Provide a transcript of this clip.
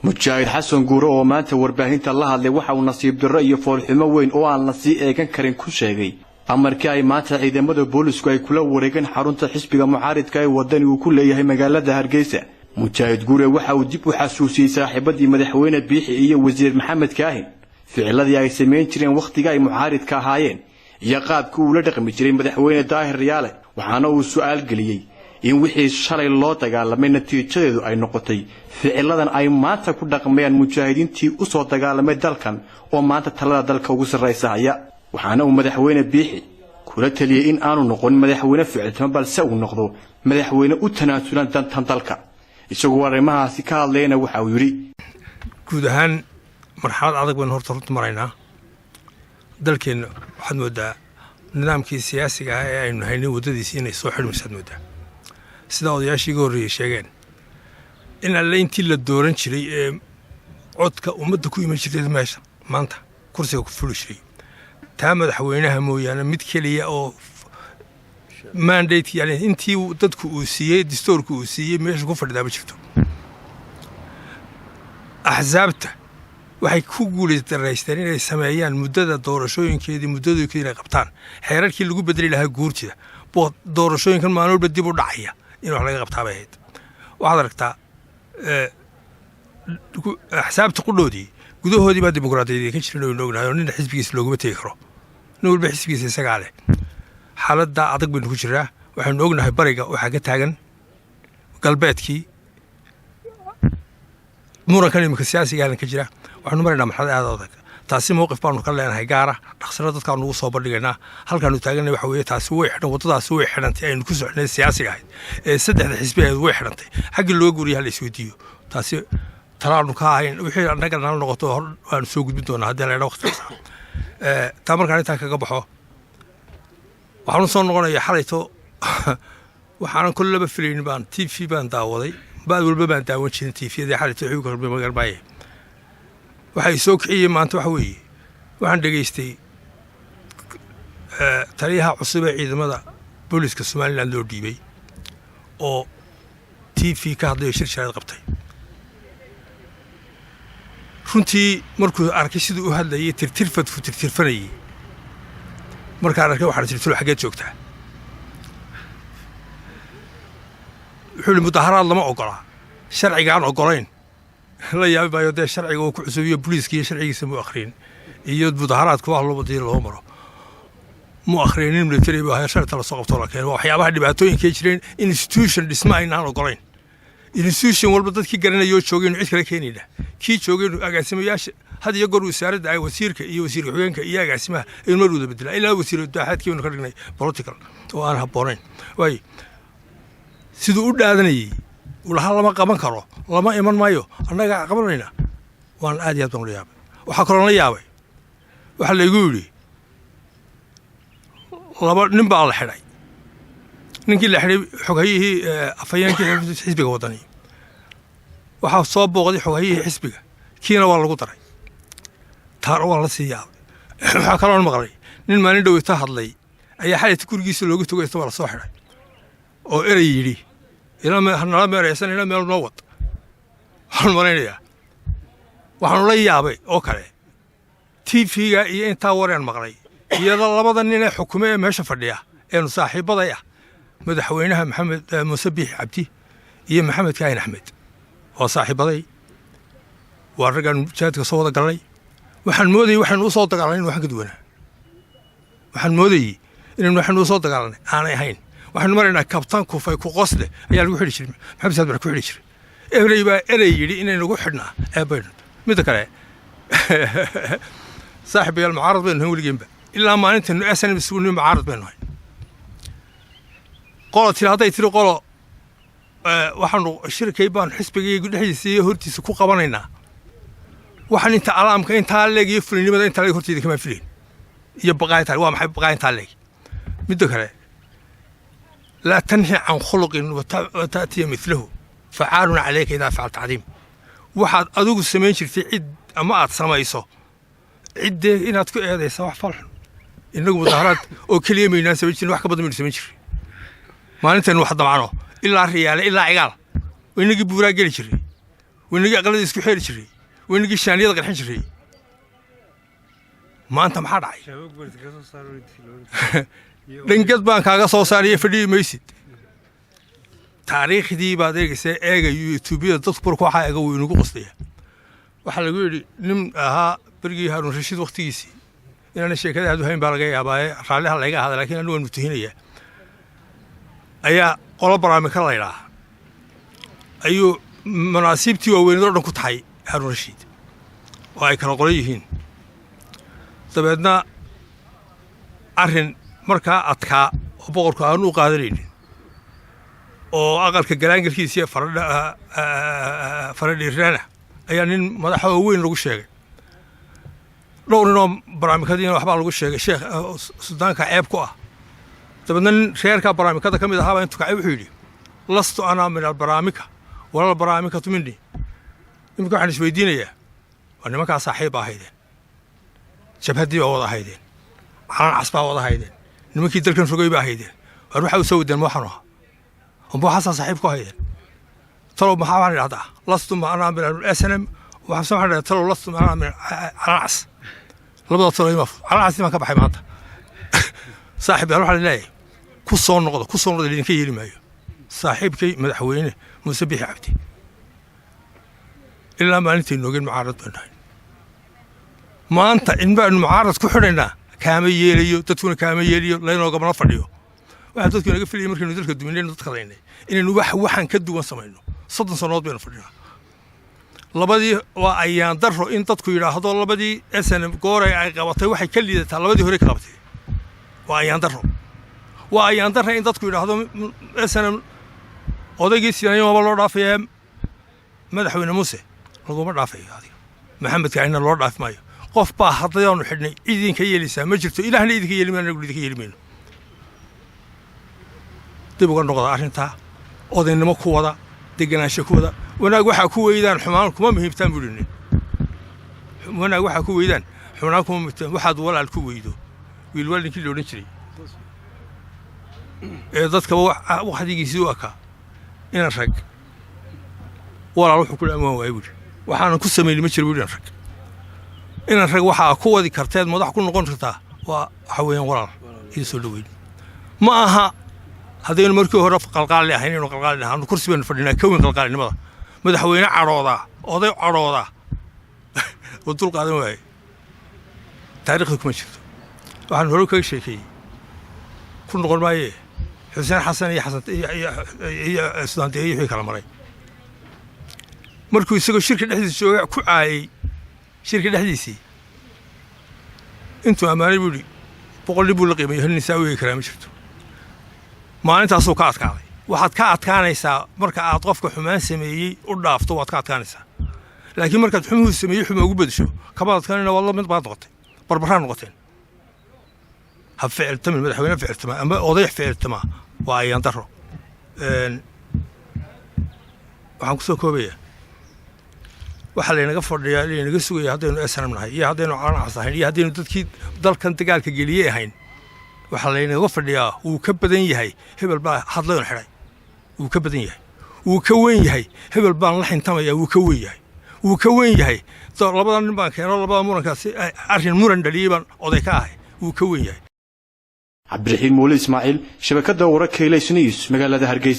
Mujaahid Xasan Guure oo maanta warbaahinta la hadlay waxa uu nasiib darro iyo foolxumo weyn oo aan la sii eegan karin ku sheegay amarkii ay maanta ciidamada boolisku ay kula wareegeen xarunta xisbiga mucaaridka ee Wadani uu ku leeyahay magaalada Hargeysa. Mujaahid Guure waxa uu dib u xasuusiyey saaxiibadii madaxweyne Biixi iyo wasiir Maxamed Kaahin ficiladii ay samayn jireen wakhtiga ay mucaaridka ahaayeen iyo qaabkii uu la dhaqmi jiray madaxweyne Daahir Riyaale, waxaana uu su'aal geliyey in wixii shalay loo dagaalamay natiijadeedu ay noqotay ficiladan ay maanta ku dhaqmayaan mujaahidiintii u soo dagaalamay dalkan oo maanta talada dalka ugu sarraysa haya. Waxaana uu madaxweyne Biixi kula taliyey in aanu noqon madaxweyne ficiltamo, balse uu noqdo madaxweyne u tanaasulan dantan dalka. Isagoo arrimahaasi ka hadlayana waxa uu yidhi: Guud ahaan marxalad adag baynu horta runta maraynaa. Dalkeenna waxaad moodaa nidaamkii siyaasiga ah ee aynu haynay waddadiisii inay soo xidhmaysaad moodaa, sidaa odayaashii iga horreeyey sheegeen, in alle intii la dooran jiray ee codka ummadda ku iman jirtay meesha maanta kursiga ku fuli jiray, taa madaxweynaha mooyaane, mid keliya oo mandate, yani intii dadku uu siiyey, distoorku uu siiyey, meesha ku fadhidaa ma jirto. Axsaabta waxay ku guuldaraysteen inay sameeyaan muddada doorashooyinkeedii, muddadooyinkeedii inay qabtaan, xeerarkii lagu bedeli lahaa guurtida, doorashooyinkan maalin walba dib u dhacaya in wax laga qabtaa bay ahayd. Waxaad aragtaa axsaabta qudhoodii gudahoodii baa dimuqraadiyadeed ka jirin, oynu ognahay, oo nina xisbigiisa looguma tegi karo, nin walba xisbigiisa isagaa leh. Xaaladdaa adag baynu ku jiraa. Waxaynu ognahay bariga waxaa ka taagan, galbeedkii murankan iminka siyaasigaana ka jira. Waxaanu maraynaa marxalad aad adag. Taasi mowqif baanu ka leenahay gaara, dhaqsano dadkaanu ugu soo bandhigaynaa. Halkaanu taaganay waxa weeye taasi way xidhan, waddadaasi way xidhantay aynu ku soconay siyaasiga ahayd ee saddexda xisbi ahayd way xidhantay. Xaggii looga guuriya hala isweydiiyo. Taasi talaanu ka ahayn wixii annaga nala noqoto hor waanu soo gudbin doonaa haddii la idhaa waqti kasta. Taa markaan intaa kaga baxo, waxaanu soo noqonaya xalayto waxaanan kollaba filaynin baan TV baan daawaday. Baad walba baan daawan jirin TV-yadii xalayto wixii ku magarmaaye. Waxay soo kiciyey maanta waxa weeye waxaan dhegaystay taliyaha cusub ee ciidamada booliska Somaliland loo dhiibay oo TV ka hadlayo, shir jaraa'id qabtay. Runtii markuu arkay siduu u hadlayay, tirtirfadku tirtirfanayey, markaan arkay waxaan tirtiro, xaggeed joogtaa? Wuxuu yidhi mudaharaad lama ogolaa, sharcigaan ogolayn. La yaabi maayo dee, sharciga uu ku cusubiyo booliiska iyo sharcigiisa mu akhriyin, iyo mudaharaadka wax loo wadii loo maro mu akhriyinin. Military buu ahaa, sharta la soo qabtoo la keenay. Waa waxyaabaha dhibaatooyinkay jireen, institution dhisma aynaan ogolayn. Institution walba dadkii garanayoo joogaynu cid kale keenayna, kii joogaynu agaasimayaasha had iyo goor wasaaradda ay wasiirka iyo wasiir ku-xigeenka iyo agaasimaha aynu mar wada bedelaa, ilaa wasiir daaxaadkii baynu ka dhignay political oo aan habboonayn. Waayo, siduu u dhaadanayey ulaha lama qaban karo, lama iman maayo, annagaa qabanayna, waan aad iyo aad baan ula yaabay. Waxaa kaloo la yaabay, waxaa laygu yidhi laba nin baa la xidhay. Ninkii la xidhay, xoghayihii, afhayeenkii xisbiga Wadani, waxaa soo booqday xoghayihii xisbiga, kiina waa lagu daray. Taana waan la sii yaabay. Waxaa kaloon maqlay nin maalin dhoweyta hadlay ayaa xalayta gurigiisa looga togo, isna waa la soo xidhay, oo erey yidhi nala meeraysan, ila meel noo wad. Waxaan malaynayaa waxaanu la yaabay oo kale TV-ga iyo intaa wareen maqlay, iyadoo labada nin ee xukume ee meesha fadhiya eenu saaxiibaday ah, madaxweynaha Maxamed Muuse Biixi Cabdi iyo Maxamed Kaahin Axmed, waa saaxiibaday, waa raggaan mujaahidka soo wada galnay. Waxaan moodayey waxaynu u soo dagaalanay in waxaan ka duwanaa. Waxaan moodayey inaynu waxaynu u soo dagaalanay aanay ahayn. Waxaynu maraynaa kabtan kufay ku qosle ayaa lagu xidhi jiray, Maxamed Saad baa ku xidhi jiray. Erey baa erey yidhi inaynu ku xidhnaa eebaynu. Midda kale, saaxiibayaal, mucaarad baynu hayn weligeenba, ilaa maalintaynu SNM isugu nimi mucaarad baynu hayn. Qolo tiri hadday tiri qolo waxaanu shirkay baanu xisbigaygu dhexdiisa iyo hortiisa ku qabanaynaa, waxaan inta alaamka intaa leeg iyo fulinimada intaa leeg horteyda kamaan filayn iyo baqaayintaa. Waa maxay baqaayintaa leeg? Midda kale, laa tanhi can khuluqin wa ta'tiya mithlahu facaalun calayka idaa facalta cadiim. Waxaad adigu samayn jirtay cid ama aad samayso ciddee inaad ku eedaysa wax falxun. Innagu mudaharaad oo keliya maynaan samayn jirin, wax ka badan baynu samayn jirray. Maalintaynu wax damcano, ilaa Riyaale ilaa Cigaal, inagii buuraa geli jiray. Waynagii aqalada isku xeeri jiray, waynagii shaaniyada qarxin jiray. Maanta maxaa dhacay? Dhangad baan kaaga soo saaraya, fadhiyi maysid. Taariikhdii baad eegaysaa, eega YouTubeyada. Dadku marku waxaa eega wuu inagu qoslaya. Waxaa lagu yidhi nin ahaa berigii Haaruun Rashiid wakhtigiisii, inaana sheekada aad u hayn baa laga yaabaaye, raalliha layga ahaada, lakiin anigu waan mutahinayaa, ayaa qolo baraamika laydhaa ayuu manaasiibtii waaweynad o dhan ku taxay Haaruun Rashiid, oo ay kala qolan yihiin. Dabeedna arrin markaa adkaa oo boqorku aanu u qaadanaynin oo aqalka galaangalkiisiiyo faradhiirnaana ayaa nin madaxa oo weyn lagu sheegay. Dhowr ninoo baraamikadiina waxbaa lagu sheegay, sheekh suldaanka ceeb ku ah. Dabeedna nin reerka baraamikada ka mid ahaabaa intuu kacay wuxuu yidhi: "Lastu anaa min albaraamika wala albaraamikatu minni." Iminka waxaan isweydiinayaa, waa nimankaa saaxiib baa ahaydeen, jabhaddii baa wada ahaydeen, calan cas baa wada ahaydeen, nimankii dalkan rogay baa ahaydeen. Waar waxaa u soo wadeen ma waxaanu ahaa amba waxaasaa saaxiib ku ahaydeen? Talow maxaa waxaan idhahdaa? Lastu ma anaa min SNM, waxaan idhahdaa talow lastu ma anaa min calan cas. Labada talo ima calan casi baan ka baxay maanta. Saaxiib yaal, waxaan leeyahay ku soo noqdo, ku soo noqdo, idinka yeeli maayo. Saaxiibkay madaxweyne Muuse Bixi Cabdi, ilaa maalintay noogeen mucaarad baan nahay. Maanta in baanu mucaarad ku xidhaynaa kaama yeelayo, dadkuna kaama yeelayo, laynoogamana fadhiyo. Waxaa dadku inaga filayay markaynu dalka duminaynu dadka laynay inaynu wax waxaan ka duwan samayno. 30 sannadood baynu fadhinaa. Labadii waa ayaan daro in dadku yidhaahdo labadii SNM gooray ay qabatay waxay ka liidataa labadii hore ka qabatay. Waa ayaan daro, waa ayaan darra in dadku yidhaahdo SNM odaygii sinayomaba loo dhaafayaa, madaxweyne Muuse laguma dhaafayo, adiga Maxamedka kaahina loo dhaafi maayo. Qof baa hadlayaanu xidhnay, idinka yeelaysaa ma jirto. Ilaahna idinka yeeli mayno, anagu idinka yeeli mayno. Dib uga noqda arrintaa, odaynimo ku wada, deganaansho ku wada. Wanaag waxaa ku weydaan xumaan kuma muhiimtaan buu dhinay. Wanaag waxaa ku weydaan xumaan kuma muhiimtaan. Waxaad walaal ku weydo wiilwaal, ninkii la odhan jiray ee dadkaba waxdigiisii u akaa inan rag walaal wuxuu ku amaan waayay buuri, waxaanan ku samayni ma jiro buuri. Inan rag, inan rag waxaa ku wadi karteed madax ku noqon kartaa waa waxa weeyaan walaal iyo soo dhoweyn. Ma aha haddaynu markii hore qalqaali ahayn inaynu qalqaali ahaano. Kursi baynu fadhinaa ka weyn qalqaalinimada. Madaxweyne cadhoodaa, oday cadhoodaa oo dul qaadan waaye, taariikhda kuma jirto. Waxaan hore kaga sheekeeyey, ku noqon maayee, Xuseen Xasan iyo Xasan iyo Sudaandeeye wixii kala maray markuu isagoo shirka dhexdiisa jooga ku caayay shirka dhexdiisii. Intuu ammaanay buu yidhi 100 nin buu la qiimeeyo, hal nisaa u eegi karaa ma jirto. Maalintaasuu ka adkaaday. Waxaad ka adkaanaysaa marka aad qofka xumaan sameeyey u dhaafto, waad ka adkaanaysaa. Laakiin markaad xumuhu sameeyey xuma ugu bedesho, kamaad adkaanayna, waad la mid baad noqotay, barbaraa noqoteen. Ha ficiltamin madaxweyne ficiltama ama oday ficiltama, waa ayaan daro. Waxaan ku soo koobayaa, waxaa laynaga fadhiyaa, laynaga sugaya haddaynu SNM nahay iyo haddaynu calancas ahayn iyo haddaynu dadkii dalkan dagaalka geliyey ahayn, waxaa laynaga fadhiyaa wuu ka badan yahay hebel baa hadlayon xidhay. Wuu ka badan yahay, wuu ka weyn yahay hebel baan la xintamaya. Wuu ka weyn yahay, wuu ka weyn yahay labada nin baan keeno, labada murankaasi arrin muran dhaliyey baan oday ka ahay. Wuu ka weyn yahay. Cabdiraxiin Muule Ismaaciil, shabakadda wararka Ilays News, magaalada Hargeysa.